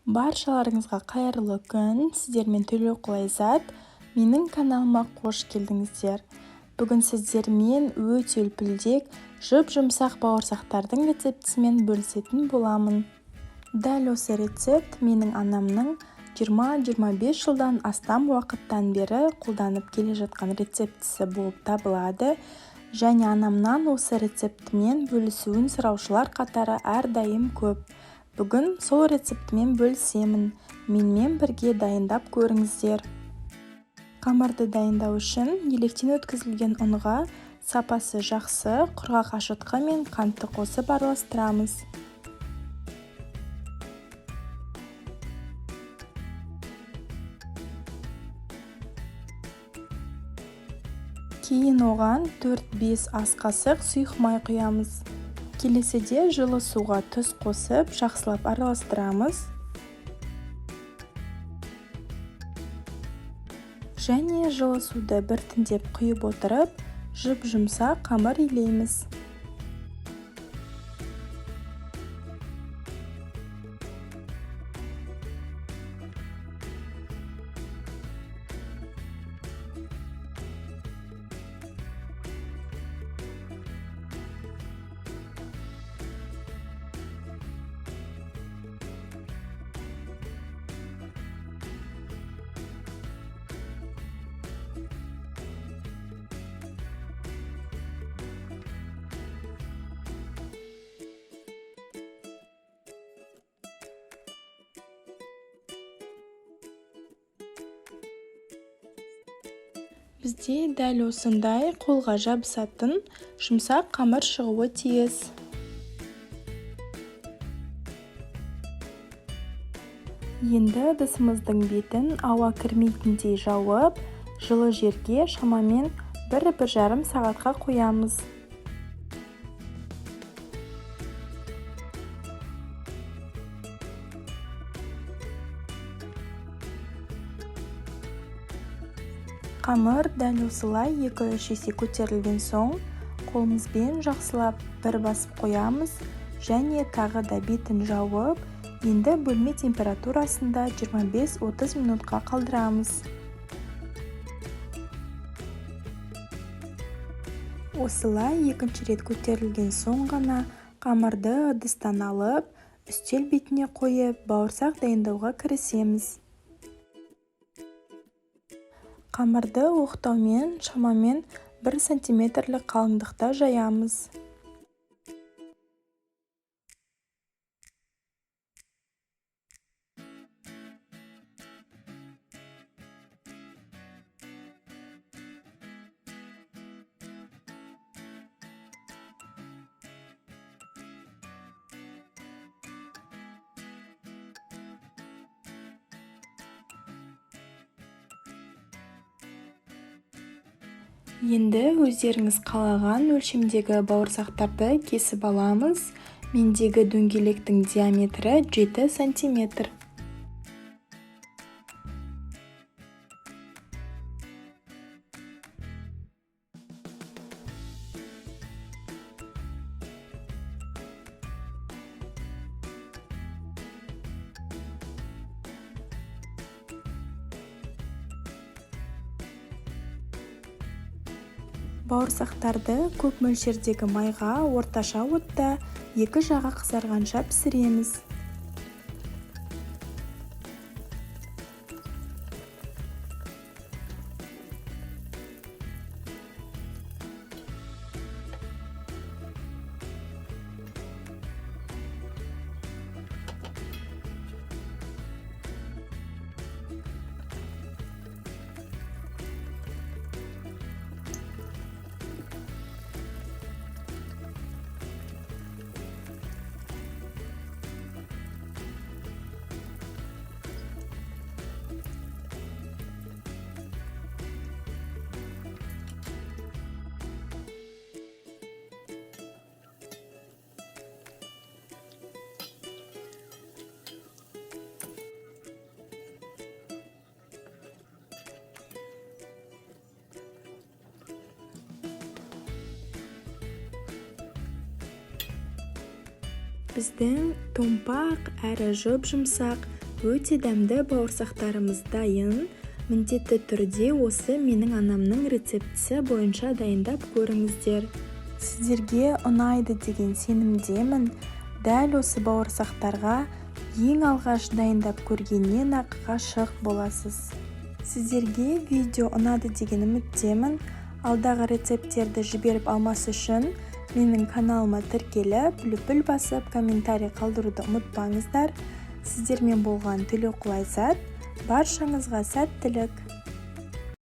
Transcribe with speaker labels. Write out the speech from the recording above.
Speaker 1: Баршаларыңызға қайырлы күн! Сіздермен Төлеуқұл Айзат. Менің каналыма қош келдіңіздер. Бүгін сіздермен өте үлпілдек, жұп-жұмсақ бауырсақтардың рецептісімен бөлісетін боламын. Дәл осы рецепт менің анамның 20-25 жылдан астам уақыттан бері қолданып келе жатқан рецептісі болып табылады. Және анамнан осы рецептімен бөлісуін сұраушылар қатары әрдайым көп. Бүгін сол рецептімен бөлісемін. Менімен бірге дайындап көріңіздер. Қамырды дайындау үшін електен өткізілген ұнға сапасы жақсы құрғақ ашытқы мен қантты қосып араластырамыз. Кейін оған 4-5 ас қасық сұйық май құямыз. Келесіде жылы суға тұз қосып, жақсылап араластырамыз. Және жылы суды біртіндеп құйып отырып, жұп-жұмсақ қамыр илейміз. Бізде дәл осындай қолға жабысатын жұмсақ қамыр шығуы тиіс. Енді ыдысымыздың бетін ауа кірмейтіндей жауып, жылы жерге шамамен 1-1,5 сағатқа қоямыз. Қамыр дәл осылай 2-3 есе көтерілген соң, қолымызбен жақсылап бір басып қоямыз және тағы да бетін жауып, енді бөлме температурасында 25-30 минутқа қалдырамыз. Осылай екінші рет көтерілген соң ғана қамырды ыдыстан алып, үстел бетіне қойып, бауырсақ дайындауға кірісеміз. Қамырды оқтаумен шамамен 1 сантиметрлік қалыңдықта жаямыз. Енді өздеріңіз қалаған өлшемдегі бауырсақтарды кесіп аламыз. Мендегі дөңгелектің диаметрі 7 сантиметр. Бауырсақтарды көп мөлшердегі майға орташа отта екі жағы қызарғанша пісіреміз. Біздің томпақ әрі жұп-жұмсақ Өте дәмді бауырсақтарымыз дайын. Міндетті түрде осы менің анамның рецептісі бойынша дайындап көріңіздер. Сіздерге ұнайды деген сенімдемін. Дәл осы бауырсақтарға ең алғаш дайындап көргеннен-ақ ғашық боласыз. Сіздерге видео ұнады деген үміттемін. Алдағы рецепттерді жіберіп алмас үшін менің каналыма тіркеліп, лүпіл басып, комментарий қалдыруды ұмытпаңыздар. Сіздермен болған Төлеуқұл Айзат. Баршаңызға сәттілік!